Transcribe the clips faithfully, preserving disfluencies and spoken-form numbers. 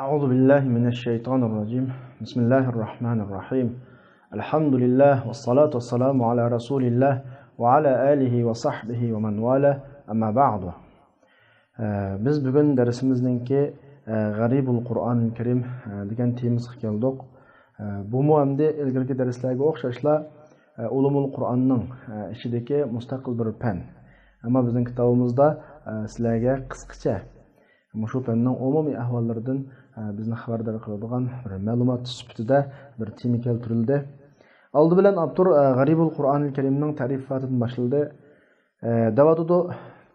أعوذ بالله من الشيطان الرجيم. بسم الله الرحمن الرحيم. الحمد لله والصلاة والسلام على رسول الله وعلى آله وصحبه ومن والاه. أما بعد. ئە، بىز بۈگۈن دەرسىمىزنىڭكى، ئە، غەرىبۇل قۇرئانىل كەرىم، ئە، دېگەن تېمىسىغا كەلدۇق. ئە، بۇمۇ ئەمدى ئىلگىرىكى دەرسلەرگە ئوخشاشلا، ئە، ئۇلۇمۇل قۇرئاننىڭ، ئە، ئىچىدىكى مۇستەقىل بىر پەن. ئەمما بىزنىڭ كىتابىمىزدا، ئە، سىلەرگە قىسقىچە مۇشۇ پەننىڭ ئومۇمىي ئەھۋاللىرىدىن، ئە، بىزنى خەۋەردار قىلىدىغان بىر مەلۇمات سۈپىتىدە بىر تېما كەلتۈرۈلدى. ئالدى بىلەن ئاپتور، ئە، غەرىبۇل قۇرئانىل كەرىمنىڭ تەرىپاتىدىن باشلىدى. ئە، دەۋاتىدۇ،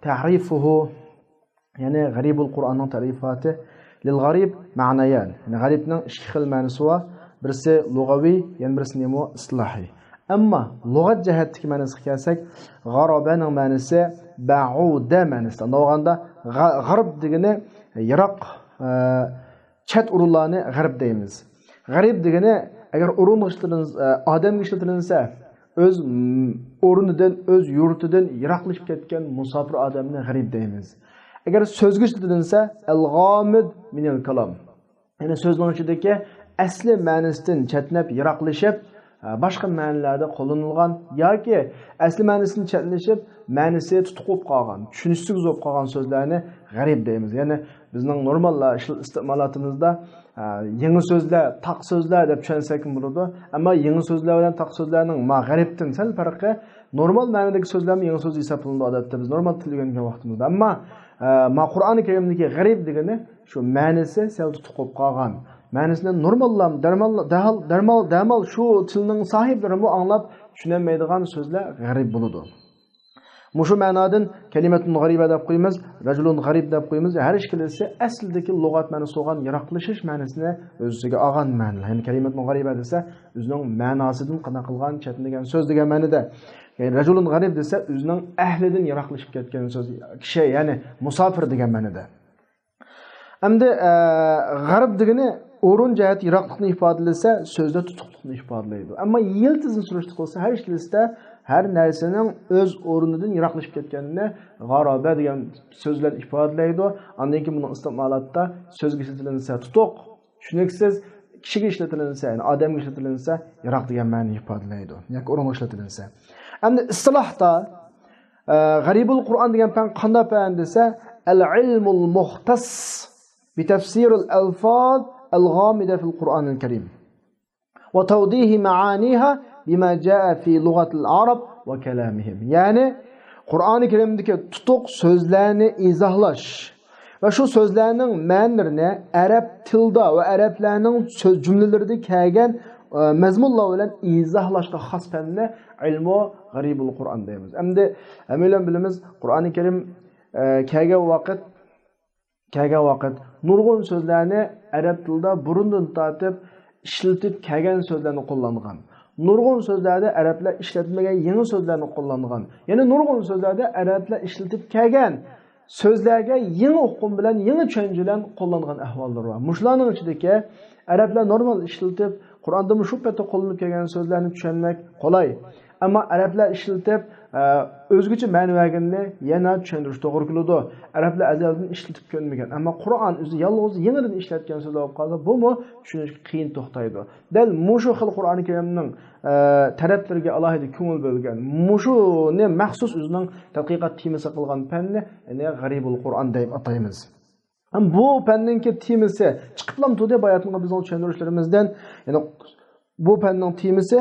تەرىفۇھۇ، يەنى غەرىبۇل قۇرئاننىڭ تەرىپاتى. لىل غەرىب مەنەيان. يەنى غەرىبنىڭ ئىككى خىل مەنىسى بار. بىرسى لۇغەۋىي، يەنە بىرسى نېمە؟ ئىستىلاھىي. ئەمما لۇغەت جەھەتتىكى مەنىسىگە كەلسەك، غەرەبەنىڭ مەنىسى بەئۇدە مەنىسى. ئۇنداق بولغاندا غە-، غەرب دېگىنى يىراق، ئە، چەت ئورۇنلارنى غەرب دەيمىز. غەرىب دېگىنى، ئەگەر ئورۇنغا ئىشلىتىلىنسە، ئادەمگە ئىشلىتىلىنسە، ئۆز، م، ئورنىدىن، ئۆز يۇرتىدىن يىراقلىشىپ كەتكەن مۇساپىر ئادەمنى غەرىب دەيمىز. ئەگەر سۆزگە ئىشلىتىلىنسە، ئەل غامىد مىنەل كالام. يەنى سۆزنىڭ ئىچىدىكى ئەسلى مەنىسىدىن چەتنەپ، يىراقلىشىپ، ئە، باشقا مەنىلەردە قوللىنىلغان ياكى ئەسلى مەنىسىدىن چەتنىشىپ، مەنىسى تۇتۇق بولۇپ قالغان، چۈشىنىشسىز بولۇپ قالغان سۆزلەرنى غەرىب دەيمىز. يەنى بىزنىڭ نورمال ئىشل-، ئىستېمالاتىمىزدا، ئە، يېڭى سۆزلەر، تاق سۆزلەر دەپ چۈشەنسەكمۇ بولىدۇ. ئەمما يېڭى سۆزلەر بىلەن تاق سۆزلەرنىڭ ما غەرىبتىن سەل پەرقى، نورمال مەنىدىكى سۆزلەرمۇ يېڭى سۆز ھېسابلىنىدۇ ئادەتتە. بىز نورمال تىل ئۆگەنگەن ۋاقتىمىزدا. ئەمما، ئە، ما قۇرئانى كەرىمدىكى غەرىب دېگىنى شۇ مەنىسى سەل تۇتۇق بولۇپ قالغان. مەنىسىنى نورماللام-، دەرمال-، دەھال-، دەرمال-، دەمال شۇ تىلنىڭ ساھىبلىرىمۇ ئاڭلاپ چۈشىنەلمەيدىغان سۆزلەر غەرىب بولىدۇ. مۇشۇ مەنادىن كەلىمەتۇن غەرىبە دەپ قويىمىز، رەجۇلۇن غەرىب دەپ قويىمىز. ھەر ئىككىلىسى ئەسلىدىكى لۇغەت مەنىسى بولغان يىراقلىشىش مەنىسىنى ئۆز ئىچىگە ئالغان مەنىلەر. يەنى كەلىمەتۇن غەرىبە دېسە، ئۆزىنىڭ مەناسىدىن قانداق قىلغان چەتنىگەن سۆز دېگەن مەنىدە. يەنى رەجۇلۇن غەرىب دېسە، ئۆزىنىڭ ئەھلىدىن يىراقلىشىپ كەتكەن سۆز، كىشى، يەنى مۇساپىر دېگەن مەنىدە. ئەمدى، ئە، غەرب دېگىنى ئورۇن جەھەتتە يىراقلىقنى ئىپادىلىسە، سۆزدە تۇتۇقلۇقنى ئىپادىلەيدۇ. ئەمما يىلتىزنى سۈرۈشتە قىلسا، ھەر ئىككىلىسىدە ھەر نەرسىنىڭ ئۆز ئورنىدىن يىراقلىشىپ كەتكەنلىكىنى غەرەبە دېگەن سۆز بىلەن ئىپادىلەيدۇ. ئاندىن كېيىن بۇنىڭ ئىستىمالاتتا سۆزگە ئىشلىتىلىنسە تۇتۇق، چۈشىنىكسىز، كىشىگە ئىشلىتىلىنسە، يەنى ئادەمگە ئىشلىتىلىنسە يىراق دېگەن مەنىنى ئىپادىلەيدۇ. ياكى ئورۇنغا ئىشلىتىلىنسە. ئەمدى ئىستىلاھتا، ئە، غەرىبۇل قۇرئان دېگەن پەن قانداق پەن دېسە، ئەل ئىلمۇل مۇختەس بىتەفسىرىل ئەلفاز ئەل غامىدە فىل قۇرئانىل كەرىم ۋە تەۋدىھى مەئانىھا بىما جائە فى لۇغەتىل ئەرەب ۋە كەلامىھىم. يەنى، قۇرئانى كەرىمدىكى تۇتۇق سۆزلەرنى ئىزاھلاش ۋە شۇ سۆزلەرنىڭ مەنىلىرىنى ئەرەب تىلدا ۋە ئەرەبلەرنىڭ سۆز جۈملىلىرىدە كەلگەن، ئە، مەزمۇنلار بىلەن ئىزاھلاشقا خاس پەننى ئىلمۇ غەرىبۇل قۇرئان دەيمىز. ئەمدى ھەممەيلەن بىلىمىز، قۇرئانى كەرىم، ئە، كەلگەن ۋاقىت كەلگەن ۋاقىت نۇرغۇن سۆزلەرنى ئەرەب تىلىدا بۇرۇندىن تارتىپ ئىشلىتىپ كەلگەن سۆزلەرنى قوللانغان. نۇرغۇن سۆزلەردە ئەرەبلەر ئىشلەتمىگەن يېڭى سۆزلەرنى قوللانغان. يەنە نۇرغۇن سۆزلەردە ئەرەبلەر ئىشلىتىپ كەلگەن سۆزلەرگە يېڭى ئۇقۇم بىلەن، يېڭى چۈشەنچە بىلەن قوللانغان ئەھۋاللىرى بار. مۇشۇلارنىڭ ئىچىدىكى ئەرەبلەر نورمال ئىشلىتىپ، قۇرئاندىمۇ شۇ پەتتە قوللىنىپ كەلگەن سۆزلەرنى چۈشەنمەك قولاي. ئەمما ئەرەبلەر ئىشلىتىپ، ئە، ئۆزگىچە مەنە بەرگىنىنى يەنە چۈشەندۈرۈش توغرا كېلىدۇ. ئەرەبلەر ئەزەلدىن ئىشلىتىپ كۆنمىگەن. ئەمما قۇرئان ئۆزى يالغۇز يېڭىدىن ئىشلەتكەن سۆزلەر بولۇپ قالسا، بۇمۇ چۈشىنىشكە قىيىن توختايدۇ. دەل مۇشۇ خىل قۇرئانى كەرىمنىڭ، ئە، تەرەپلىرىگە ئالاھىدە كۆڭۈل بۆلگەن، مۇشۇنى مەخسۇس ئۆزىنىڭ تەتقىقات تېمىسى قىلغان پەننى، يەنى غەرىبۇل قۇرئان دەپ ئاتايمىز. ھەم بۇ پەننىڭكى تېمىسى، چىقىپلام تۇردى باياتىنقى بىزنىڭ چۈشەندۈرۈشلىرىمىزدىن، يەنى بۇ پەننىڭ تېمىسى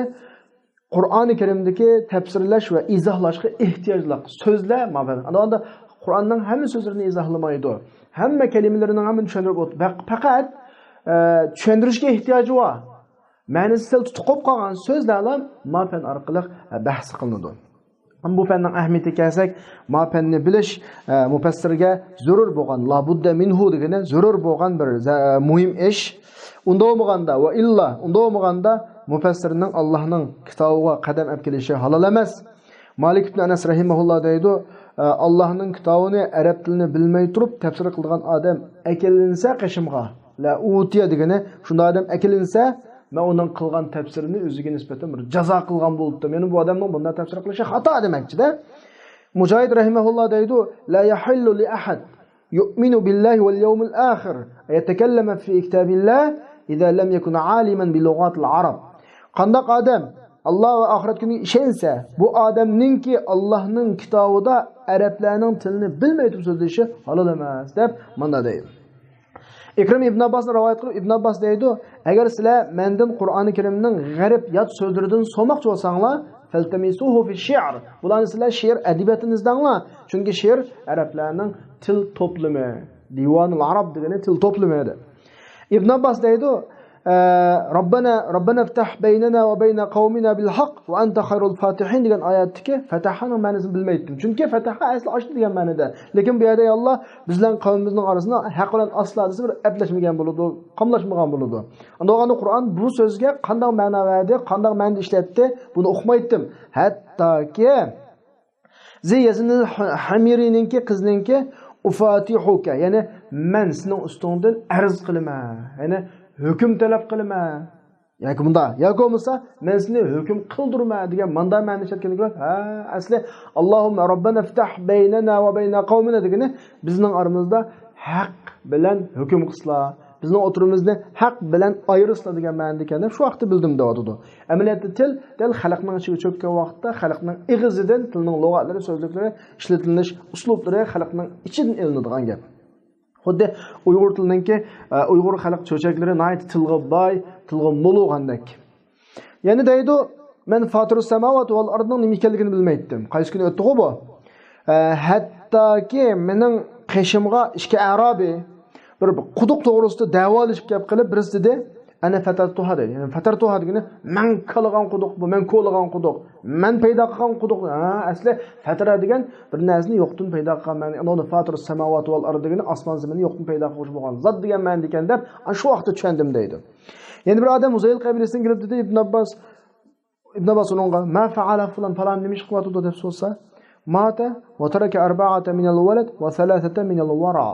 قۇرئانى كەرىمدىكى تەپسىرلەش ۋە ئىزاھلاشقا ئېھتىياجلىق سۆزلەر مابەينى. ئاندىغاندا قۇرئاننىڭ ھەممە سۆزلىرىنى ئىزاھلىمايدۇ. ھەممە كەلىمىلىرىنىڭ ھەممىنى چۈشەندۈرۈپ ئوت-، پەق-، پەقەت، ئە، چۈشەندۈرۈشكە ئېھتىياجى بار. مەنىسى سەل تۇتۇق بولۇپ قالغان سۆزلەرلا ما پەن ئارقىلىق، ئە، بەھس قىلىنىدۇ. ئەمما بۇ پەننىڭ ئەھمىيىتىگە كەلسەك، ما پەننى بىلىش، ئە، مۇپەسسىرگە زۆرۈر بولغان، لا بۇددە مىنھۇ دېگىنى زۆرۈر بولغان بىر زە-، ئە، مۇھىم ئىش. ئۇنداق بولمىغاندا ۋە ئىللا، ئۇنداق بولمىغاندا مۇپەسسىرنىڭ ئاللاھنىڭ كىتابىغا قەدەم ئەپ كېلىشى ھالال ئەمەس. مالىك ئىبن ئەنەس رەھىمەھۇللا دەيدۇ، ئە، ئاللاھنىڭ كىتابىنى ئەرەب تىلىنى بىلمەي تۇرۇپ تەپسىر قىلىدىغان ئادەم ئەكېلىنسە قېشىمغا، لا ئۇتىيە دېگىنى، شۇنداق ئادەم ئەكېلىنسە، مەن ئۇنىڭ قىلغان تەپسىرىنى ئۆزىگە نىسبەتەن بىر جازا قىلغان بولۇپتىمەن. يەنى بۇ ئادەمنىڭ بۇنداق تەپسىر قىلىشى خاتا دېمەكچىدە. مۇجاھىد رەھىمەھۇللا دەيدۇ، لا يەھىللۇ لىئەھەد. يؤمن بالله واليوم الآخر يتكلم في كتاب الله إذا لم يكن عالما بلغات العرب. قانداق ئادەم ئاللا ۋە ئاخىرەت كۈنىگە ئىشەنسە، بۇ ئادەمنىڭكى ئاللانىڭ كىتابىدا ئەرەبلەرنىڭ تىلىنى بىلمەي تۇرۇپ سۆزلىشى ھالال ئەمەس، دەپ مۇندا دەيدۇ. ئىكرىم ئىبن ئابباسنى رىۋايەت قىلىپ، ئىبن ئابباس دەيدۇ، ئەگەر سىلەر مەندىن قۇرئانى كەرىمنىڭ غەرب يات سۆزلىرىدىن سورىماقچى بولساڭلار، فالتمسوه في الشعر، بۇلارنى سىلەر شېئىر ئەدەبىياتتىن ئىزدەڭلار، چۈنكى شېئىر ئەرەبلەرنىڭ تىل توپلىمى، دىۋانۇل ئەرەب دېگىنى تىل توپلىمى ئىدى. ئىبن ئابباس دەيدۇ، ئە، ربنا، ربنا افتح بيننا وبين قومنا بالحق وأنت خير الفاتحين دېگەن ئايەتتىكى فەتەھانىڭ مەنىسىنى بىلمەيتتىم. چۈنكى فەتەھا ئەسلى ئاشۇ دېگەن مەنىدە. لېكىن بۇ يەردە، يا ئاللا، بىز بىلەن قەۋمىمىزنىڭ ئارىسىنى ھەق بىلەن ئاسلا دېسە، بىر ئەپلەشمىگەن بولىدۇ، قاملاشمىغان بولىدۇ. ئاندىن قۇرئان بۇ سۆزگە قانداق مەنا بەردى، قانداق مەنىدە ئىشلەتتى، بۇنى ئۇقمايتتىم. ھەتتاكى زى يەزىنىل ھەمىرىنىڭكى قىزىنىڭكى ئۇفاتىھۇكە، يەنى مەن سېنىڭ ئۈستۈڭدىن ئەرز قىلىمەن، يەنى ھۆكۈم تەلەپ قىلىمەن. ياكى مۇندا، ياكى بولمىسا مەن سېنى ھۆكۈم قىلدۇرىمەن دېگەن ماندا مەنىنى ئىشلەتكەنلىكى، ھە، ئەسلى، اللهم ربنا افتح بيننا وبين قومنا دېگىنى بىزنىڭ ئارىمىزدا ھەق بىلەن ھۆكۈم قىلسىلا، بىزنىڭ ئوتتۇرىمىزنى ھەق بىلەن ئايرىسىلا دېگەن مەنىدىكەن دەپ شۇ ۋاقىتتا بىلدىم دەۋاتىدۇ. ئەمەلىيەتتە تىل دەل خەلقنىڭ ئىچىگە چۆككەن ۋاقىتتا خەلقنىڭ ئېغىزىدىن تىلنىڭ لۇغەتلىرى، سۆزلۈكلىرى، ئىشلىتىلىش ئۇسلۇبلىرى خەلقنىڭ ئىچىدىن ئېلىنىدىغان گەپ. خۇددى ئۇيغۇر تىلىنىڭكى، ئە، ئۇيغۇر خەلق چۆچەكلىرى ناھايىتى تىلغا باي، تىلغا مول بولغاندەك. يەنە دەيدۇ، مەن فاتىرۇس ساماۋات ۋەل ئەردنىڭ نېمە ئىكەنلىكىنى بىلمەيتتىم. قايسى كۈنى ئۆتتىغۇ بۇ؟ ئە، ھەتتاكى مېنىڭ قېشىمغا ئىككى ئەرابىي بىر قۇدۇق توغرىسىدا دەۋالىشىپ گەپ قىلىپ، بىرسى دېدى، ئەنە فەتەرتۇھا دەيدۇ. يەنى فەتەرتۇھا دېگىنى مەن كالىغان قۇدۇق بۇ، مەن كولىغان قۇدۇق، مەن پەيدا قىلغان قۇدۇق. ھە، ئەسلى فەتەرە دېگەن بىر نەرسىنى يوقتىن پەيدا قىلغان مەنە. ئاندىن فاتىرۇس ساماۋاتى ۋەل ئەرد دېگىنى ئاسمان زېمىننى يوقتىن پەيدا قىلغۇچى بولغان زات دېگەن مەنىدىكەن دەپ، ئاشۇ ۋاقىتتا چۈشەندىم دەيدۇ. يەنە بىر ئادەم ھۇزەيل قەبىلىسىدىن كېلىپ دېدى، ئىبن ئابباس، ئىبن ئابباس ئۇنىڭغا، ما فەئەلە فۇلان، پالان نېمە ئىش قىلىۋاتىدۇ دەپ سورىسا، ماتە ۋە تەرەكە ئەربەئەتە مىنەل ۋەلەد ۋە سەلاسەتە مىنەل ۋەرا.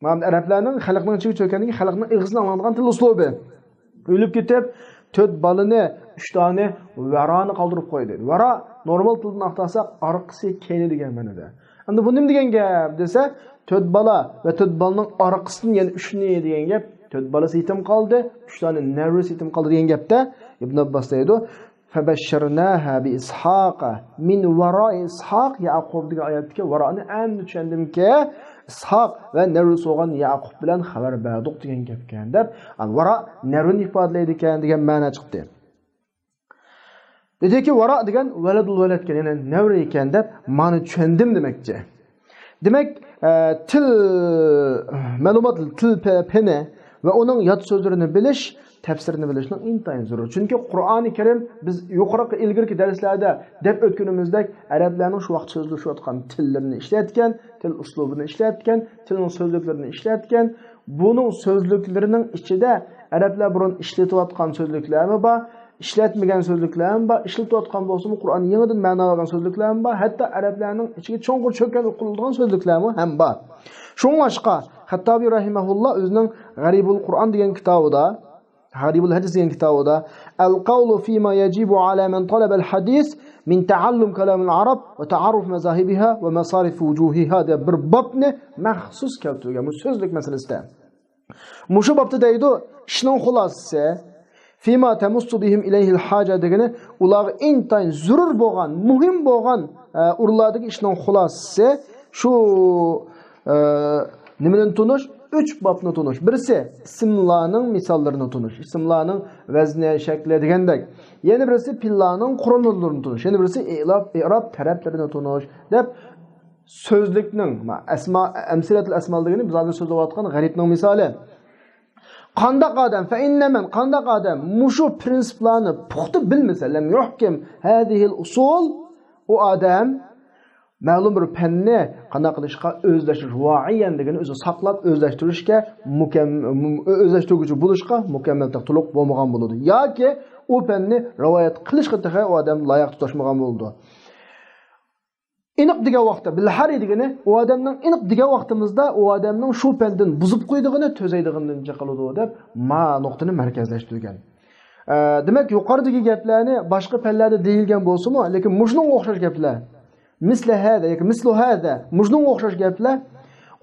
مانا ئەرەبلەرنىڭ خەلقنىڭ ئىچىگە چۆككەندىن كېيىن خەلقنىڭ ئېغىزىدىن ئاڭلىنىدىغان تىل ئۇسلۇبى. ئۆلۈپ كېتىپ، تۆت بالىنى، ئۈچ دانە ۋەرانى قالدۇرۇپ قويدى. ۋەرا نورمال تىلدىن ئاختارساق، ئارقىسى، كەينى دېگەن مەنىدە. ئەمدى بۇ نېمە دېگەن گەپ دېسە، تۆت بالا ۋە تۆت بالىنىڭ ئارقىسىدىن يەنە ئۈچنى دېگەن گەپ. تۆت بالىسى يېتىم قالدى، ئۈچ دانە نەۋرىسى يېتىم قالدى دېگەن گەپتە ئىبن ئابباس دەيدۇ. فبشرناها بإسحاق من وراء إسحاق يعقوب دېگەن ئايەتتىكى ۋارانى ئەمدى چۈشەندىمكى، ئىسھاق ۋە نەۋرىسى بولغان يەقۇب بىلەن خەۋەر بەردۇق دېگەن گەپكەن دەپ، ۋارا نەۋرىنى ئىپادىلەيدىكەن دېگەن مەنا چىقتى. دېدىكى، ۋارا دېگەن ۋەلەدۇل ۋەلەدكەن، يەنى نەۋرە ئىكەن دەپ مانا چۈشەندىم دېمەكچى. دېمەك، ئە، تىل، مەلۇمات، تىل پە-، پېنى ۋە ئۇنىڭ يات سۆزلىرىنى بىلىش، تەپسىرىنى بىلىشنىڭ ئىنتايىن زۆرۈر. چۈنكى قۇرئانى كەرىم بىز يۇقىرىقى ئىلگىرىكى دەرسلەردە دەپ ئۆتكىنىمىزدەك ئەرەبلەرنىڭ شۇ ۋاقىت سۆزلىشىۋاتقان تىللىرىنى ئىشلەتكەن، تىل ئۇسلۇبىنى ئىشلەتكەن، تىلنىڭ سۆزلۈكلىرىنى ئىشلەتكەن. بۇنىڭ سۆزلۈكلىرىنىڭ ئىچىدە ئەرەبلەر بۇرۇن ئىشلىتىۋاتقان سۆزلۈكلەرمۇ بار، ئىشلەتمىگەن سۆزلۈكلەرمۇ بار، ئىشلىتىۋاتقان بولسىمۇ، قۇرئان يېڭىدىن مەنا ئالغان سۆزلۈكلەرمۇ بار، ھەتتا ئەرەبلەرنىڭ ئىچىگە چوڭقۇر چۆككەن قىلىدىغان سۆزلۈكلەرمۇ ھەم بار. شۇڭلاشقا، خەتتابى رەھىمەھۇللا ئۆزىنىڭ غەرىبۇل قۇرئان دېگەن كىتابىدا، غەرىبۇل ھەدىس دېگەن كىتابىدا، القول فيما يجب على من طلب الحديث من تعلم كلام العرب وتعرف مذاهبها ومصارف وجوهها دەپ بىر بابنى مەخسۇس كەلتۈرگەن، بۇ سۆزلۈك مەسىلىسىدە. مۇشۇ بابتا دەيدۇ، ئىشنىڭ خۇلاسىسى، فيما تمس بهم إليه الحاجة دېگىنى، ئۇلارغا ئىنتايىن زۆرۈر بولغان، مۇھىم بولغان، ئە، ئورۇنلاردىكى ئىشنىڭ خۇلاسىسى، شۇ، ئە، نېمىدىن تونۇش؟ ئۈچ بابنى تونۇش. بىرسى، ئىسىملارنىڭ مىساللىرىنى تونۇش. ئىسىملارنىڭ ۋەزنى، شەكلى دېگەندەك. يەنە بىرسى، پېئىللارنىڭ قۇرۇلمىلىرىنى تونۇش. يەنە بىرسى، ئېراب، ئېراب تەرەپلىرىنى تونۇش، دەپ سۆزلۈكنىڭ، ما-، ئەسما، ئەمسىلەتۇل ئەسمال دېگىنى بىز ھازىر سۆزلەۋاتقان غەرىبنىڭ مىسالى. قانداق ئادەم، فإن من، قانداق ئادەم مۇشۇ پرىنسىپلارنى پۇختا بىلمىسە، لم يحكم هذه الأصول، ئۇ ئادەم مەلۇم بىر پەننى قانداق قىلىشقا ئۆزلەشتۈرۈش، ۋائىيەن دېگىنى ئۆزى ساقلاپ ئۆزلەشتۈرۈشكە مۇكەم-، ئۆزلەشتۈرگۈچى بولۇشقا مۇكەممەل تولۇق بولمىغان بولىدۇ. ياكى ئۇ پەننى رىۋايەت قىلىشقا تېخى ئۇ ئادەم لايىق تۇتاشمىغان بولىدۇ. ئېنىق دېگەن ۋاقىتتا، بىلھارى دېگىنى، ئۇ ئادەمنىڭ ئېنىق دېگەن ۋاقتىمىزدا، ئۇ ئادەمنىڭ شۇ پەندىن بۇزۇپ قويىدىغىنى، تۈزەيدىغىنىدىن چىقىلىدۇ دەپ، ما نۇقتىنى مەركەزلەشتۈرگەن. ئە، دېمەك، يۇقىرىدىكى گەپلەرنى باشقا پەنلەردە دېيىلگەن بولسىمۇ، لېكىن مۇشۇنىڭغا ئوخشاش گەپلەر، مىسلى ھەدە ياكى مىسلۇ ھەدە، مۇشۇنىڭغا ئوخشاش گەپلەر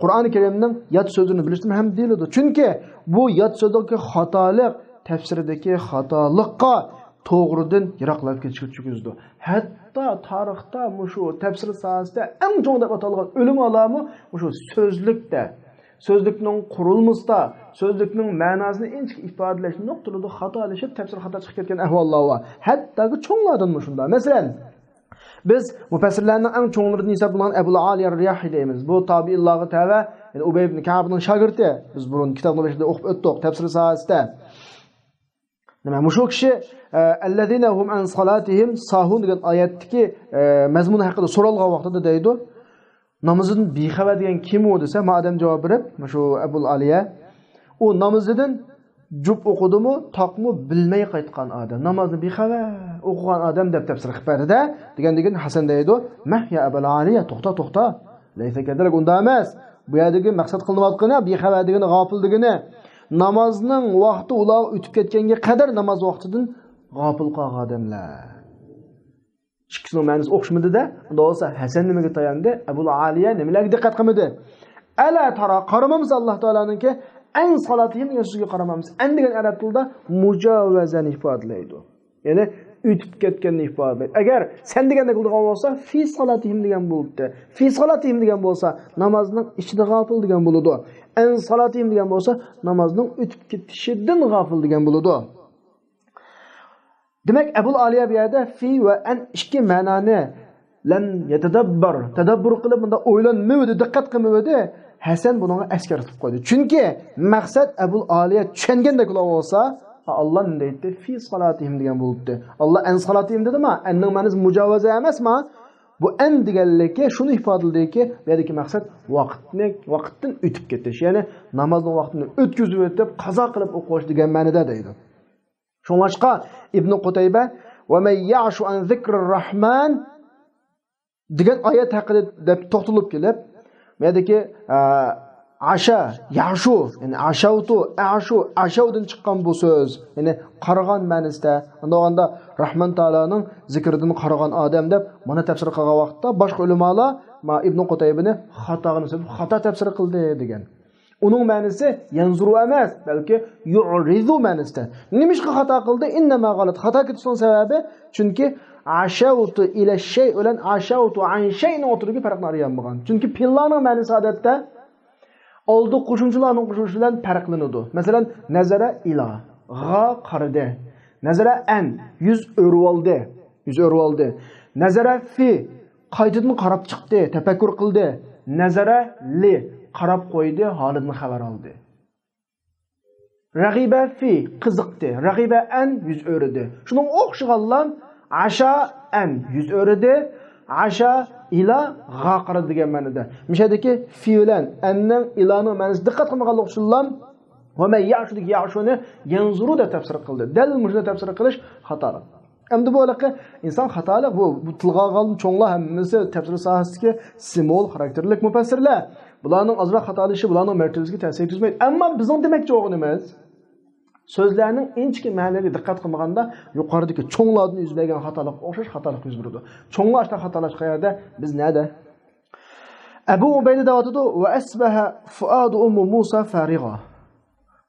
قۇرئان كەرىمنىڭ يات سۆزلىرىنى بىلىشتىن ھەم دېيىلىدۇ. چۈنكى بۇ يات سۆزلەردىكى خاتالىق تەپسىردىكى خاتالىققا توغرىدىن يىراقلاپ كېتىشكە چۈشكۈزىدۇ. ھەتتا تارىختا مۇشۇ تەپسىر ساھەسىدە ئەڭ چوڭ دەپ ئاتالغان ئۆلىمالارمۇ مۇشۇ سۆزلۈكتە، سۆزلۈكنىڭ قۇرۇلمىسىدا، سۆزلۈكنىڭ مەناسىنى ئىنچىكە ئىپادىلەشتە نۇقتىلىدا خاتالىشىپ، تەپسىر خاتا چىقىپ كەتكەن ئەھۋاللار بار. ھەتتاكى چوڭلاردىنمۇ شۇنداق. مەسىلەن، بىز مۇپەسسىرلەرنىڭ ئەڭ چوڭلىرىدىن ھېسابلانغان ئەبۇل ئالىيە رىياھى دەيمىز. بۇ تابىئىنلارغا تەۋە، يەنى ئۇبەي ئىبن كەئبنىڭ شاگىرتى. بىز بۇرۇن كىتابنىڭ بېشىدا ئوقۇپ ئۆتتۇق، تەپسىر ساھەسىدە. نېمە، مۇشۇ كىشى، ئە، «الذين هم عن صلاتهم ساهون» دېگەن ئايەتتىكى، ئە، مەزمۇن ھەققىدە سورالغان ۋاقتىدا دەيدۇ، «نامىزىدىن بىخەۋەر دېگەن كىم ئۇ؟» دېسە، ما ئادەم جاۋاب بېرىپ، مۇشۇ ئەبۇل ئالىيە، «ئۇ نامىزىدىن جۈپ ئوقۇدىمۇ، تاقمۇ بىلمەي قايتقان ئادەم، نامازنى بىخەۋەر ئوقۇغان ئادەم» دەپ تەپسىر قىلىپ بەردى-دە، دېگەندىن كېيىن ھەسەن دەيدۇ، «مەھ يا ئەبەل ئالىيە، توختا، توختا. لەيسە كەزالىك، ئۇنداق ئەمەس. بۇ يەردىكى مەقسەت قىلىنىۋاتقىنى بىخەۋەر دېگىنى، غاپىل دېگىنى، نامازنىڭ ۋاقتى ئۇلارغا ئۆتۈپ كەتكەنگە قەدەر ناماز ۋاقتىدىن غاپىل قالغان ئادەملەر.» ئىككىسىنىڭ مەنىسى ئوخشىمىدى-دە. ئۇنداق بولسا، ھەسەن نېمىگە تاياندى؟ ئەبۇل ئالىيە نېمىلەرگە دىققەت قىلمىدى؟ «ئەلا تارا»، قارىمامسىز ئاللا تائالانىڭكى «ئەن سالاتىھىم» دېگەن سۆزگە قارىمامسىز؟ «ئەن» دېگەن ئەرەب تىلىدا مۇجاۋەزەنى ئىپادىلەيدۇ. يەنى ئۆتۈپ كەتكەننى ئىپادىلەيدۇ. ئەگەر «سەن» دېگەندەك قىلىدىغان بولسا، «فى سالاتىھىم» دېگەن بولۇپتۇ. «فى سالاتىھىم» دېگەن بولسا، نامازنىڭ ئىچىدە غاپىل دېگەن بولىدۇ. «ئەن سالاتىھىم» دېگەن بولسا، نامازنىڭ ئۆتۈپ كېتىشىدىن غاپىل دېگەن بولىدۇ. دېمەك، ئەبۇل ئالىيە بۇ يەردە «فى» ۋە «ئەن» ئىككى مەنانى لەم يەتەدەببەر، تەدەببۇر قىلىپ، بۇنداق ئويلانمىۋىدى، دىققەت قىلمىۋىدى. ھەسەن بۇنىڭغا ئەسكەرتىپ قويدى. چۈنكى مەقسەت ئەبۇل ئالىيە چۈشەنگەندەك بولسا، ئاللا نېمە دەيتتى؟ «فى سالاتىھىم» دېگەن بولۇپتۇ. ئاللا «ئەن سالاتىھىم» دېدىما؟ «ئەننىڭ» مەنىسى مۇجاۋەزە ئەمەسما؟ بۇ «ئەن» دېگەنلىكى شۇنى ئىپادىلىدىكى، بۇ يەردىكى مەقسەت ۋاقىتنى، ۋاقىتتىن ئۆتۈپ كېتىش. يەنى نامازنىڭ ۋاقتىنى ئۆتكۈزۈۋېتىپ، قازا قىلىپ ئوقۇش دېگەن مەنىدە دەيدۇ. شۇڭلاشقا ئىبنى قۇتەيبە «ۋە مەن يەئشۇ ئەن زىكرىرراھمان» دېگەن ئايەت ھەققىدە دەپ توختىلىپ كېلىپ، بۇ يەردىكى، ئە، «ئاشا، يەشۇ»، يەنى «ئاشاۋتۇ، ئەشۇ، ئاشاۋدىن» چىققان بۇ سۆز، يەنى قارىغان مەنىسىدە، ئۇنداق بولغاندا راھمان تائالانىڭ زىكرىدىن قارىغان ئادەم دەپ مانا تەپسىر قىلغان ۋاقىتتا، باشقا ئۆلىمالار ما ئىبنى قۇتەيبىنى خاتاغا نىسبەت خاتا تەپسىر قىلدى دېگەن. ئۇنىڭ مەنىسى يەنزۇرۇ ئەمەس، بەلكى يۇرىزۇ مەنىسىدە. نېمىشقا خاتا قىلدى؟ ئىننەما غەلەت. خاتا كېتىشنىڭ سەۋەبى، چۈنكى «ئەشەۋتۇ ئىلە شەي» بىلەن «ئەشەۋتۇ ئەن شەي»نىڭ ئوتتۇرىدىكى پەرقنى ئايرىيالمىغان. چۈنكى پېئىللارنىڭ مەنىسى ئادەتتە ئالدى قوشۇمچىلارنىڭ قوشۇلۇشى بىلەن پەرقلىنىدۇ. مەسىلەن، نەزەرە ئىلا، غا قارىدى. نەزەرە ئەن، يۈز ئۆرۈۋالدى. يۈز ئۆرۈۋالدى. نەزەرە فى، قايتىدىن قاراپ چىقتى، تەپەككۇر قىلدى. نەزەرە لى، قاراپ قويدى، ھالىدىن خەۋەر ئالدى. رەغىبە فى، قىزىقتى. رەغىبە ئەن، يۈز ئۆرۈدى. شۇنىڭغا ئوخشىغانلا، ئاشا ئەن، يۈز ئۆرۈدى. ئاشا ئىلا، غا قارىدى دېگەن مەنىدە. مۇشۇ يەردىكى فى بىلەن ئەننىڭ، ئىلانىڭ مەنىسى دىققەت قىلمىغانلىق ئۈچۈنلا، «ۋە مەن يەشۇ»دىكى «يەشۇ»نى «يەنزۇرۇ» دەپ تەپسىر قىلدى. دەل مۇشۇنداق تەپسىر قىلىش خاتالىق. ئەمدى بۇ ھېلىقى ئىنسان خاتالىق، بۇ، بۇ تىلغا ئالغان چوڭلار ھەممىسى تەپسىر ساھەسىدىكى سېموۋول خاراكتېرلىك مۇپەسسىرلەر. بۇلارنىڭ ئازراق خاتالىشى بۇلارنىڭ مەرتىۋىسىگە تەسىر يەتكۈزمەيدۇ. ئەمما بىزنىڭ دېمەكچى بولغىنىمىز، سۆزلەرنىڭ ئىنچىكە مەنىلىرىگە دىققەت قىلمىغاندا، يۇقىرىدىكى چوڭلاردىن يۈز بەرگەن خاتالىققا ئوخشاش خاتالىق يۈز بېرىدۇ. چوڭلار ئاشۇنداق خاتالاشقان يەردە بىز نەدە؟ ئەبۇ ئۇبەيدە دەۋاتىدۇ، «ۋە ئەسبەھە فۇئادۇ ئۇممۇ مۇسا فارىغا».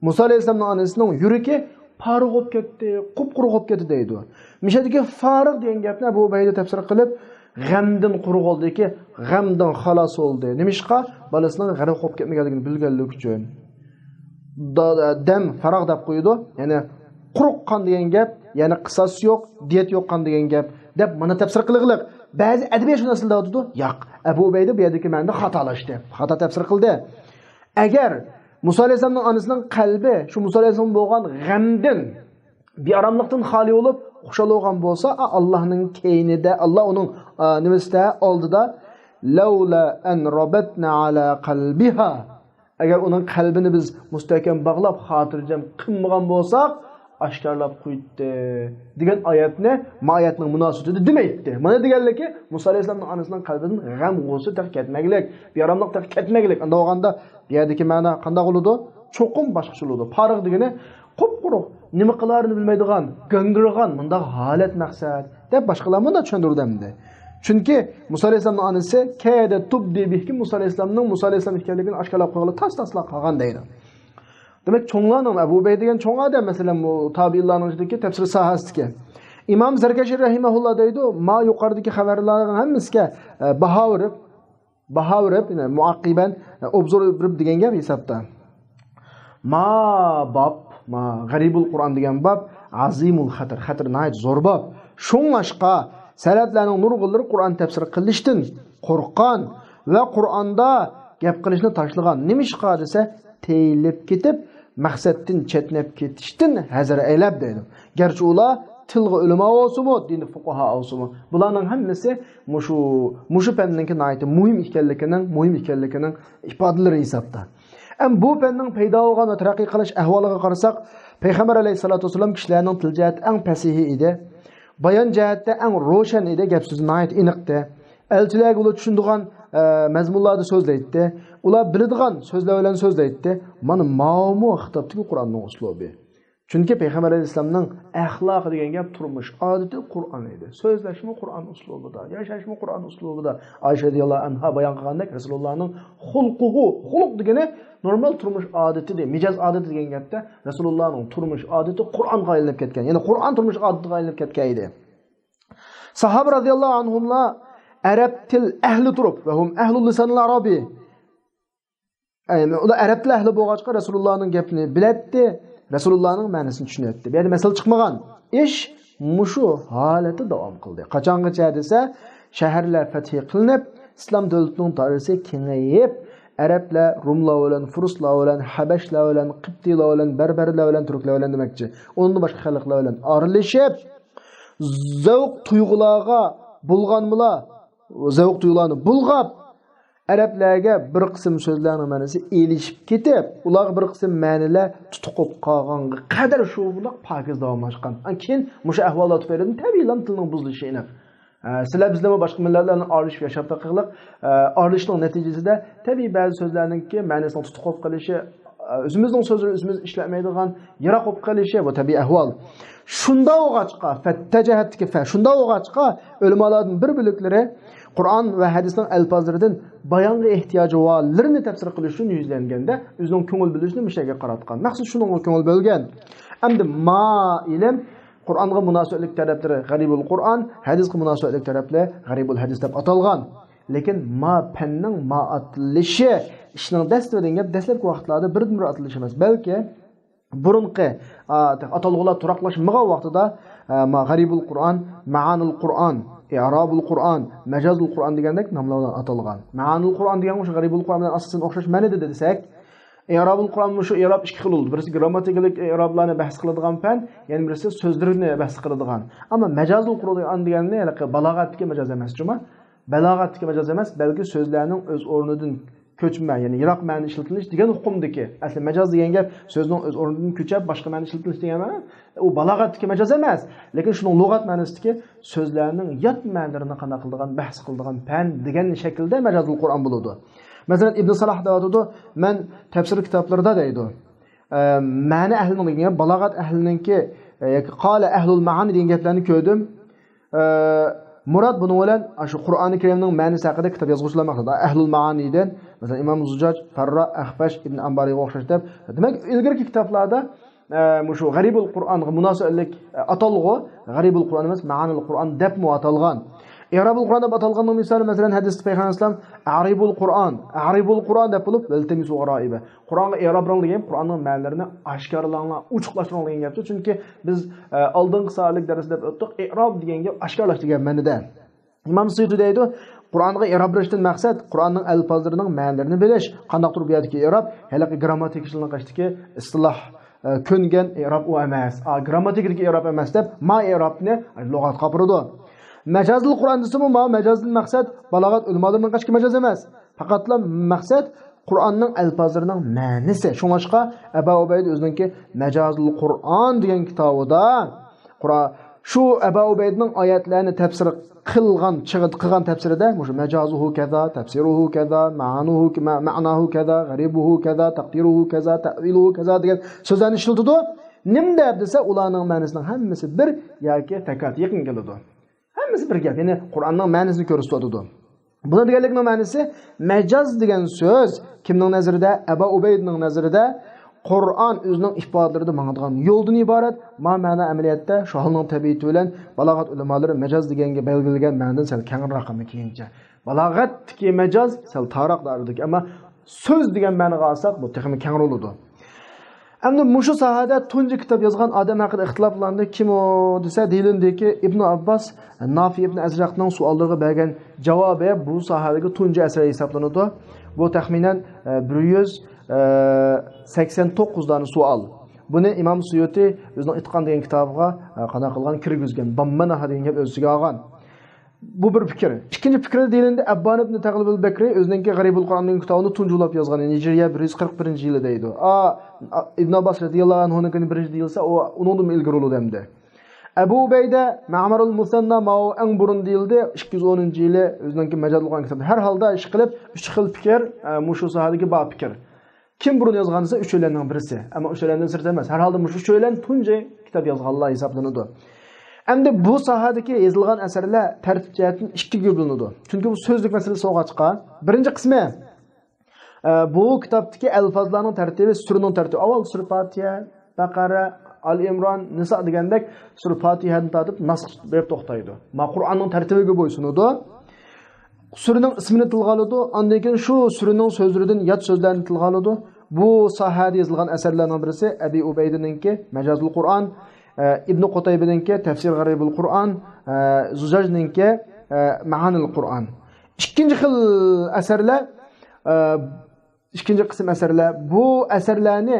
مۇسا ئەلەيھىسسالامنىڭ ئانىسىنىڭ يۈرىكى پارىغ بولۇپ كەتتى، قۇپقۇرۇق بولۇپ كەتتى دەيدۇ. مۇشۇ يەردىكى فارىغ دېگەن گەپنى ئەبۇ ئۇبەيدە تەپسىر قىلىپ، غەمدىن قۇرۇق بولدىكى، غەمدىن خالاس بولدى. نېمىشقا؟ بالىسىنىڭ غەرق بولۇپ كەتمىگەنلىكىنى بىلگەنلىكى ئۈچۈن. دا-، دەم فاراغ دەپ قويىدۇ. يەنى قۇرۇق قان دېگەن گەپ، يەنى قىساس يوق، دىيەت يوق قان دېگەن گەپ دەپ مانا تەپسىر قىلغىلىق. بەزى ئەدەبىياتشۇناسلار دەۋاتىدۇ، ياق، ئەبۇ ئۇبەيدە بۇ يەردىكى مەنىدە خاتالاشتى. خاتا تەپسىر قىلدى. ئەگەر مۇسا ئەلەيھىسسالامنىڭ ئانىسىنىڭ قەلبى شۇ مۇسا ئەلەيھىسسالام بولغان غەمدىن، بىئاراملىقتىن خالىي بولۇپ، خۇشال بولغان بولسا، ئا، ئاللانىڭ كەينىدە، ئاللا ئۇنىڭ، ئا، نېمىسىدە، ئالدىدا، لەۋلا ئەن رابەتنا ئالا قەلبىھا، ئەگەر ئۇنىڭ قەلبىنى بىز مۇستەھكەم باغلاپ، خاتىرجەم قىلمىغان بولساق، ئاشكارىلاپ قوياتتى دېگەن ئايەتنى، ما ئايەتنىڭ مۇناسىۋىتىدە دېمەيتتى. مانا دېگەنلىكى، مۇسا ئەلەيھىسسالامنىڭ ئانىسىنىڭ قەلبىدىن غەم غۇسسە تېخى كەتمەگلىك، بىئاراملىق تېخى كەتمەگلىك. ئانداق بولغاندا، بۇ يەردىكى مەنا قانداق بولىدۇ؟ چوقۇم باشقىچە بولىدۇ. پارىغ دېگىنى قۇپقۇرۇق، نېمە قىلارىنى بىلمەيدىغان، گاڭگىرىغان، مۇنداق ھالەت مەقسەت، دەپ باشقىلار مۇنداق چۈشەندۈرىدۇ ئەمدى. چۈنكى مۇسا ئەلەيھىسسالامنىڭ ئانىسى كەدە تۇبدى بىھكى، مۇسا ئەلەيھىسسالامنىڭ مۇسا ئەلەيھىسسالام ئىكەنلىكىنى ئاشكارىلاپ قويغىلى تاس-تاسلا قالغان دەيدۇ. دېمەك، چوڭلارنىڭ، ئەبۇ ئۇبەيدە دېگەن چوڭ ئادەم، مەسىلەن، بۇ تابىئىنلارنىڭ ئىچىدىكى تەپسىر ساھەسىدىكى. ئىمام زەركەشى رەھىمەھۇللا دەيدۇ، ما يۇقىرىدىكى خەۋەرلەرنىڭ ھەممىسىگە، ئە، باھا بېرىپ، باھا بېرىپ، يەنى مۇئەققىبەن، ئە، ئوبزور بېرىپ دېگەن گەپ ھېسابتا. ما باب، ما غەرىبۇل قۇرئان دېگەن باب ئازىمۇل خەتەر، خەتىرى ناھايىتى زور باب. شۇڭلاشقا، سەلەپلەرنىڭ نۇرغۇنلىرى قۇرئان تەپسىر قىلىشتىن قورققان ۋە قۇرئاندا گەپ قىلىشنى تاشلىغان. نېمىشقا دېسە، تېيىلىپ كېتىپ، مەقسەتتىن چەتنەپ كېتىشتىن ھەزەر ئەيلەپ دەيدۇ. گەرچە ئۇلار تىلغا ئۆلىما بولسىمۇ، دىنىي فۇقاھا بولسىمۇ، بۇلارنىڭ ھەممىسى مۇشۇ، مۇشۇ پەننىڭكى ناھايىتى مۇھىم ئىكەنلىكىنىڭ، مۇھىم ئىكەنلىكىنىڭ ئىپادىلىرى ھېسابتا. ئەم بۇ پەننىڭ پەيدا بولغان ۋە تەرەققىي قىلىش ئەھۋالىغا قارىساق، پەيغەمبەر ئەلەيھىسسالاتۇ ۋەسسالام كىشىلەرنىڭ تىل جەھەتتە ئەڭ پەسىھى ئىدى. بايان جەھەتتە ئەڭ روشەن ئىدى، گەپ سۆزى ناھايىتى ئېنىقتى. ئەلچىلەرگە ئۇلار چۈشىنىدىغان، ئە، مەزمۇنلاردا سۆزلەيتتى. ئۇلار بىلىدىغان سۆزلەر بىلەن سۆزلەيتتى. مانا ماۋۇمۇ خىتابتىكى قۇرئاننىڭ ئۇسلۇبى. چۈنكى پەيغەمبەر ئەلەيھىسسالامنىڭ ئەخلاقى دېگەن گەپ تۇرمۇش ئادىتى قۇرئان ئىدى. سۆزلەشمۇ قۇرئان ئۇسلۇبىدا، ياشاشمۇ قۇرئان ئۇسلۇبىدا. ئائىشە رەزىياللاھۇ ئەنھا بايان قىلغاندەك، رەسۇلۇللانىڭ خۇلقۇھۇ، خۇلق دېگىنى نورمال تۇرمۇش ئادىتى، مىجەز ئادىتى دېگەن گەپتە رەسۇلۇللانىڭ تۇرمۇش ئادىتى قۇرئانغا ئايلىنىپ كەتكەن. يەنى قۇرئان تۇرمۇش ئادىتىغا ئايلىنىپ كەتكەن ئىدى. ساھابە رەزىياللاھۇ ئەنھۇملار ئەرەب تىل ئەھلى تۇرۇپ، ۋە ھۇم ئەھلۇ لىسانىل ئەرەبى. ئۇلار ئەرەب تىل ئەھلى بولغاچقا، رەسۇلۇللانىڭ گەپىنى بىلەتتى، رەسۇلۇللانىڭ مەنىسىنى چۈشىنەتتى. بۇ يەردە مەسىلە چىقمىغان. ئىش مۇشۇ ھالەتتە داۋام قىلدى. قاچانغىچە دېسە، شەھەرلەر پەتھى قىلىنىپ، ئىسلام دۆلىتىنىڭ دائىرىسى كېڭىيىپ، ئەرەبلەر، روملار بىلەن، فۇرسلار بىلەن، ھەبەشلەر بىلەن، قىپتىيلار بىلەن، بەربەرلەر بىلەن، تۈركلەر بىلەن دېمەكچى، ئۇنىڭدىن باشقا خەلقلەر بىلەن ئارىلىشىپ، زەۋق تۇيغۇلارغا بۇلغانمىلا، زەۋق تۇيغۇلارنى بۇلغاپ، ئەرەبلەرگە بىر قىسىم سۆزلەرنىڭ مەنىسى ئېلىشىپ كېتىپ، ئۇلارغا بىر قىسىم مەنىلەر تۇتۇق بولۇپ قالغانغا قەدەر شۇ بۇنداق پاكىز داۋاملاشقان. ئەن كېيىن مۇشۇ ئەھۋاللار تۈپەيلىدىن تەبىئىيلا تىلنىڭ بۇزۇلۇشى ئېنىق. ئە، سىلەر بىزلەرمۇ باشقا مىللەتلەر بىلەن ئارىلىشىپ ياشاپ بېقىغلىق، ئە، ئارىلىشىشنىڭ نەتىجىسىدە تەبىئىي بەزى سۆزلەرنىڭكى مەنىسىنىڭ تۇتۇق بولۇپ قېلىشى، ئە، ئۆزىمىزنىڭ سۆزلىرى ئۆزىمىز ئىشلەتمەيدىغان، يىراق بولۇپ قېلىشى، بۇ تەبىئىي ئەھۋال. شۇنداق بولغاچقا، فەتتەجەھەتتىكى فە، شۇنداق بولغاچقا، ئۆلىمالاردىن بىر بۆلەكلىرى قۇرئان ۋە ھەدىسنىڭ ئەلپازلىرىدىن بايانغا ئېھتىياجى بارلىرىنى تەپسىر قىلىش ئۈچۈن يۈزلەنگەندە، ئۆزىنىڭ كۆڭۈل بۆلۈشىنى مۇشۇ يەرگە قاراتقان. مەخسۇس شۇنىڭغا كۆڭۈل بۆلگەن. ئەمدى ما ئىلىم قۇرئانغا مۇناسىۋەتلىك تەرەپلىرى غەرىبۇل قۇرئان، ھەدىسقا مۇناسىۋەتلىك تەرەپلىرى غەرىبۇل ھەدىس دەپ ئاتالغان. لېكىن ما پەننىڭ ما ئاتىلىشى، ئىشنىڭ دەسلىپى دېگەن گەپ دەسلەپكى ۋاقىتلاردا بىردىنبىر ئاتىلىشى ئەمەس، بەلكى بۇرۇنقى، ئا، ئاتالغۇلار تۇراقلاشمىغان ۋاقتىدا، ئا، ما غەرىبۇل قۇرئان، مەئانىل قۇرئان، ئىئرابۇل قۇرئان، مەجازۇل قۇرئان دېگەندەك ناملار بىلەن ئاتالغان. مەئانىل قۇرئان دېگەن مۇشۇ غەرىبۇل قۇرئان بىلەن ئاساسەن ئوخشاش مەنىدە دېسەك، ئىئرابۇل قۇرئان مۇشۇ ئىئراب ئىككى خىل بولىدۇ. بىرسى گرامماتىكىلىق ئىئرابلارنى بەھس قىلىدىغان پەن، يەنە بىرسى سۆزلىرىنى بەھس قىلىدىغان. ئەمما مەجازۇل قۇرئان دېگەننى ھېلىقى بالاغەتتىكى مەجاز ئەمەس جۇما. بالاغەتتىكى مەجاز ئەمەس، بەلكى سۆزلەرنىڭ ئۆز ئورنىدىن كۆچمە، يەنى يىراق مەنىدە ئىشلىتىلىش دېگەن ئۇقۇمدىكى. ئەسلى مەجاز دېگەن گەپ سۆزنىڭ ئۆز ئورنىدىن كۆچۈپ، باشقا مەنىدە ئىشلىتىلىش دېگەن مەنە. ئۇ بالاغەتتىكى مەجاز ئەمەس، لېكىن شۇنىڭ لۇغەت مەنىسىدىكى سۆزلەرنىڭ يات مەنىلىرىنى قانداق قىلىدىغان، بەھس قىلىدىغان پەن دېگەن شەكىلدە مەجازۇل قۇرئان بولىدۇ. مەسىلەن، ئىبن سالاھ دەۋاتىدۇ، مەن تەپسىر كىتابلىرىدا دەيدۇ، ئە، مەنە ئەھلىنىڭ دېگەن گەپ، بالاغەت ئەھلىنىڭكى، ئە، ياكى قالە ئەھلۇل مەئانى دېگەن گەپلەرنى كۆردۈم. ئە، مۇراد بۇنىڭ بىلەن شۇ قۇرئانى كەرىمنىڭ مەنىسى ھەققىدە كىتاب يازغۇچىلار مەقسەت. ئەھلۇل مەئانىدىن، مەسىلەن، ئىمام زۇجاج، پەررا، ئەخفەش، ئىبن ئەمبارىغا ئوخشاش دەپ. دېمەك، ئىلگىرىكى كىتابلاردا ئە، مۇشۇ غەرىبۇل قۇرئانغا مۇناسىۋەتلىك، ئە، ئاتالغۇ، غەرىبۇل قۇرئان ئەمەس، مەئانىل قۇرئان دەپمۇ ئاتالغان. ئىئرابۇل قۇرئان دەپ ئاتالغاننىڭ مىسالى، مەسىلەن، ھەدىستە پەيغەمبەر ئەلەيھىسسالام، «ئەرىبۇل قۇرئان، ئەرىبۇل قۇرئان» دەپ بولۇپ، «ۋەلتەمىسۇ غەرائىبە». قۇرئانغا ئىئراب بېرىڭ دېگەن، قۇرئاننىڭ مەنىلىرىنى ئاشكارىلاڭلار، ئوچۇقلاشتۇرۇڭ دېگەن گەپتۇر. چۈنكى بىز، ئە، ئالدىنقى سائەتلىك دەرستە دەپ ئۆتتۇق، ئىئراب دېگەن گەپ ئاشكارىلاش دېگەن مەنىدە. ئىمام سۇيۇتى دەيدۇ، قۇرئانغا ئىئراب بېرىشتىن مەقسەت قۇرئاننىڭ ئەلپازلىرىنىڭ مەنىلىرىنى بىلىش. قانداقتۇر بۇ يەردىكى ئىئراب ھېلىقى گرامماتىكىچىلارنىڭ قېشىدىكى ئىستىلاھ، ئە، كۆنگەن ئىئراب ئۇ ئەمەس. ئا، گرامماتىكىدىكى ئىئراب ئەمەس دەپ، ما ئىئرابنى لۇغەتقا ئاپىرىدۇ. مەجازىل قۇرئان دېسىمۇ، ما مەجازدىن مەقسەت بالاغەت ئۆلىمالىرىنىڭ قېشىدىكى مەجاز ئەمەس. پەقەتلا مەقسەت قۇرئاننىڭ ئەلپازلىرىنىڭ مەنىسى. شۇڭلاشقا ئەبا ئۇبەيدە ئۆزىنىڭكى مەجازىل قۇرئان دېگەن كىتابىدا قۇرئان، شۇ ئەبا ئۇبەيدىنىڭ ئايەتلەرنى تەپسىر قىلغان چېغىدا، قىلغان تەپسىرىدە مۇشۇ مەجازۇھۇ كەزا، تەپسىرۇھۇ كەزا، مەئانۇھۇ، مە-، مەئناھۇ كەزا، غەرىبۇھۇ كەزا، تەقدىرۇھۇ كەزا، تەئۋىلۇھۇ كەزا دېگەن سۆزلەرنى ئىشلىتىدۇ. نېمە دەپ دېسە، ئۇلارنىڭ مەنىسىنىڭ ھەممىسى بىر ياكى تەكرار يېقىن كېلىدۇ. ھەممىسى بىر گەپ، يەنى قۇرئاننىڭ مەنىسىنى كۆرسىتىۋاتىدۇ. بۇنىڭ دېگەنلىكىنىڭ مەنىسى، مەجاز دېگەن سۆز كىمنىڭ نەزىرىدە؟ ئەبا ئۇبەيدىنىڭ نەزىرىدە قۇرئان ئۆزىنىڭ ئىپادىلىرىدە ماڭىدىغان يولدىن ئىبارەت. ما مەنە ئەمەلىيەتتە شۇ ھالنىڭ تەبىئىتى بىلەن بالاغەت ئۆلىمالىرى مەجاز دېگەنگە بەلگىلىگەن مەنىدىن سەل كەڭرەك ئەمدى كېيىنچە. بالاغەتتىكى مەجاز سەل تارراق دائىرىدىكى، ئەمما سۆز دېگەن مەنىگە ئالساق، بۇ تېخىمۇ كەڭرى بولىدۇ. ئەمدى مۇشۇ ساھەدە تۇنجى كىتاب يازغان ئادەم ھەققىدە ئىختىلاپلاندى. كىم ئۇ دېسە، دېيىلىندىكى، ئىبنى ئابباس، نافى ئىبنى ئەزرەقنىڭ سوئاللىرىغا بەرگەن جاۋابى بۇ ساھەدىكى تۇنجى ئەسەر ھېسابلىنىدۇ. بۇ تەخمىنەن، ئە، بىر يۈز، ئە، سەكسەن توققۇز دانە سوئال. بۇنى ئىمام سۇيۇتى ئۆزىنىڭ ئىتقان دېگەن كىتابىغا، ئە، قانداق قىلغان، كىرگۈزگەن، داممەناھا دېگەن گەپ ئۆز ئىچىگە ئالغان. بۇ بىر پىكىر. ئىككىنچى پىكىر دېيىلىندى، ئەببان ئىبنى تەغلىب ئەل بەكرى ئۆزىنىڭكى غەرىبۇل قۇرئان دېگەن كىتابىنى تۇنجى بولۇپ يازغان، ھىجرىيە بىر يۈز قىرىق بىرىنچى يىلى دەيدۇ. ئا، ئىبن ئابباس رەزىياللاھۇ ئەنھۇنىڭكىنى بىرىنچى دېيىلسە، ئۇ ئۇنىڭدىنمۇ ئىلگىرى بولىدۇ ئەمدى. ئەبۇ ئۇبەيدە، مەمەرۇل مۇسەننا، ماۋۇ ئەڭ بۇرۇن دېيىلدى، ئىككى يۈز ئونىنچى يىلى ئۆزىنىڭكى مەجازۇل قۇرئان كىتابى. ھەر ھالدا ئىشقىلىپ، ئۈچ خىل پىكىر، ئە، مۇشۇ ساھەدىكى بار پىكىر. كىم بۇرۇن يازغان دېسە، ئۈچەيلەننىڭ بىرسى. ئەمما ئۈچەيلەندىن سىرت ئەمەس. ھەر ھالدا مۇشۇ ئۈچەيلەن تۇنجى كىتاب يازغانلار ھېسابلىنىدۇ. ئەمدى بۇ ساھەدىكى يېزىلغان ئەسەرلەر تەرتىپ جەھەتتىن ئىككىگە بۆلۈنىدۇ. چۈنكى بۇ سۆزلۈك مەسىلىسى بولغاچقا، بىرىنچى قىسمى، ئە، بۇ كىتابتىكى ئەلفازلارنىڭ تەرتىپى، سۈرىنىڭ تەرتىپى. ئاۋۋال سۈرە پاتىھە، بەقەرە، ئال ئىمران، نىسا دېگەندەك سۈرە پاتىھەدىن تارتىپ ناس بېرىپ توختايدۇ. ما قۇرئاننىڭ تەرتىپىگە بويسۇنىدۇ. سۈرىنىڭ ئىسمىنى تىلغا ئالىدۇ، ئاندىن كېيىن شۇ سۈرىنىڭ سۆزلىرىدىن يات سۆزلەرنى تىلغا ئالىدۇ. بۇ ساھەدە يېزىلغان ئەسەرلەرنىڭ بىرسى ئەبى ئۇبەيدىنىڭكى مەجازۇل قۇرئان، ئە، ئىبنى قۇتەيبىنىڭكى تەفسىر غەرىبۇل قۇرئان، ئە، زۇجاجنىڭكى، ئە، مەئانىل قۇرئان. ئىككىنچى خىل ئەسەرلەر، ئە، ئىككىنچى قىسىم ئەسەرلەر، بۇ ئەسەرلەرنى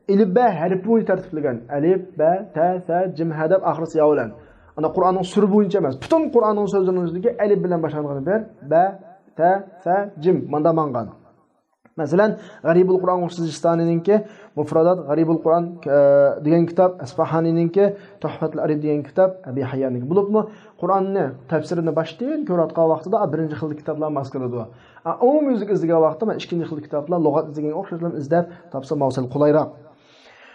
ئەلىپ بە ھەرپى بويىچە تەرتىپلىگەن. ئەلىپ، بە، تە، سە، جىم، ھە دەپ ئاخىرسى يا بىلەن. ئانا قۇرئاننىڭ سۈرە بويىچە ئەمەس، پۈتۈن قۇرئاننىڭ سۆزلىرىنىڭ ئىچىدىكى ئەلىپ بىلەن باشلانغىنى بىر، بە، تە، سە، جىم، ماندا مانغان. مەسىلەن، غەرىبۇل قۇرئان سىجىستانىنىڭكى مۇفرادات غەرىبۇل قۇرئان، ئە، دېگەن كىتاب، ئەسپاھانىنىڭكى تۆھپەتۇل ئەرىب دېگەن كىتاب، ئەبى ھەييانىڭكى. بولۇپمۇ قۇرئاننى تەپسىرىنى باشتىن كۆرۈۋاتقان ۋاقتىدا بىرىنچى خىل كىتابلار ماس كېلىدۇ. ئومۇميۈزلۈك ئىزدىگەن ۋاقىتتا مەن ئىككىنچى خىل كىتابلار، لۇغەت ئىزدىگەنگە ئوخشاشلا ئىزدەپ تاپسام ماۋۇ سەل قولايراق.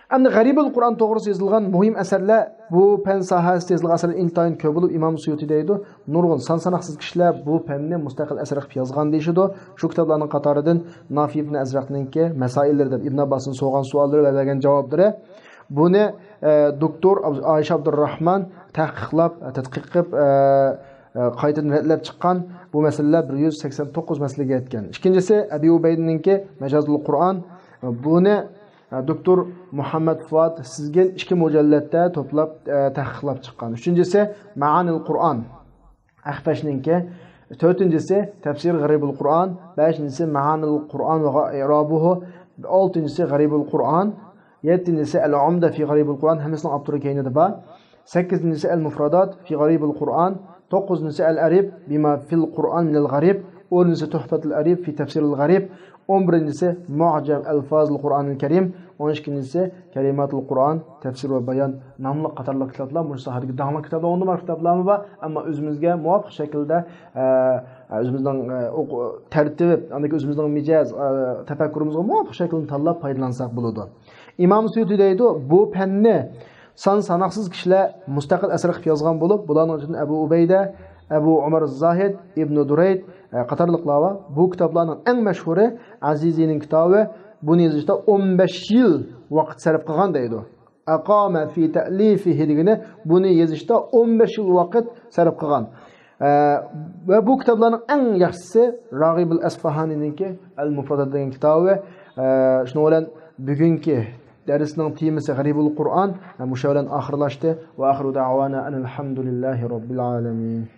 ئەمدى غەرىبۇل قۇرئان توغرىسىدا يېزىلغان مۇھىم ئەسەرلەر، بۇ پەن ساھەسىدە يېزىلغان ئەسەرلەر ئىنتايىن كۆپ بولۇپ، ئىمام سۇيۇتى دەيدۇ، نۇرغۇن سان ساناقسىز كىشىلەر بۇ پەننى مۇستەقىل ئەسەر قىلىپ يازغان دېيىشىدۇ. شۇ كىتابلارنىڭ قاتارىدىن نافى ئىبن ئەزرەقنىڭكى مەسائىللىرى دەپ ئىبن ئابباستىن سورىغان سوئاللىرى ۋە بەرگەن جاۋابلىرى. بۇنى، ئە، دوكتور ئاب-، ئايشە ئابدۇرراھمان تەھقىقلاپ، تەتقىق قىلىپ، ئە، ئە، قايتىدىن رەتلەپ چىققان. بۇ مەسىلىلەر بىر يۈز سەكسەن توققۇز مەسىلىگە يەتكەن. ئىككىنچىسى، ئەبى ئۇبەيدىنىڭكى مەجازۇل قۇرئان. بۇنى، ئە، دوكتور مۇھەممەد فۇئاد سىزگىن ئىككى مۇجەللەتتە توپلاپ، ئە، تەھقىقلاپ چىققان. ئۈچىنچىسى، مەئانىل قۇرئان، ئەخفەشنىڭكى. تۆتىنچىسى، تەپسىر غەرىبۇل قۇرئان. بەشىنچىسى، مەئانىل قۇرئان ۋە ئىرابۇھۇ. ئالتىنچىسى، غەرىبۇل قۇرئان. يەتتىنچىسى، ئەل ئۇمدە فى غەرىبۇل قۇرئان، ھەممىسىنىڭ ئاپتورى كەينىدە بار. سەككىزىنچىسى، ئەل مۇفرادات فى غەرىبۇل قۇرئان. توققۇزىنچىسى، ئەل ئەرىب بىما فىل قۇرئان مىنەل غەرىب. ئونىنچىسى، تۆھپەتۇل ئەرىب فى تەفسىرىل غەرىب. ئون بىرىنچىسى، مۇئجەم ئەلفازىل قۇرئانىل كەرىم. ئون ئىككىنچىسى، كەلىماتۇل قۇرئان تەفسىر ۋە بايان ناملىق قاتارلىق كىتابلار. مۇشۇ ساھەدىكى داڭلىق كىتابلار، ئۇندىن باشقا كىتابلارمۇ بار، ئەمما ئۆزىمىزگە مۇۋاپىق شەكىلدە، ئە، ئۆزىمىزنىڭ، ئە، ئوقۇ-، تەرتىپ، ئاندىن كېيىن ئۆزىمىزنىڭ مىجەز، ئە، تەپەككۇرىمىزغا مۇۋاپىق شەكىلنى تاللاپ پايدىلانساق بولىدۇ. ئىمام سۇيۇتى دەيدۇ، بۇ پەننى سان ساناقسىز كىشىلەر مۇستەقىل ئەسەر قىلىپ يازغان بولۇپ، بۇلارنىڭ ئىچىدىن ئەبۇ ئۇبەيدە، ئەبۇ ئۇمار زاھىد، ئىبنى دۇرەيد، ئە، قاتارلىقلار بار. بۇ كىتابلارنىڭ ئەڭ مەشھۇرى ئەزىزىنىڭ كىتابى. بۇنى يېزىشتا ئون بەش يىل ۋاقىت سەرپ قىلغان دەيدۇ. ئەقامە فى تەلىفىھى دېگىنى بۇنى يېزىشتا ئون بەش يىل ۋاقىت سەرپ قىلغان. ئە، ۋە بۇ كىتابلارنىڭ ئەڭ ياخشىسى راغىبۇل ئەسپاھانىنىڭكى ئەل مۇفرادات دېگەن كىتابى. ئە، شۇنىڭ بىلەن بۈگۈنكى دەرسنىڭ تېمىسى غەرىبۇل قۇرئان، ئە، مۇشۇ بىلەن ئاخىرلاشتى. ۋە ئاخىرۇ دەئۋانا ئەنىل ھەمدۇلىللاھى رەببىل ئالەمىن.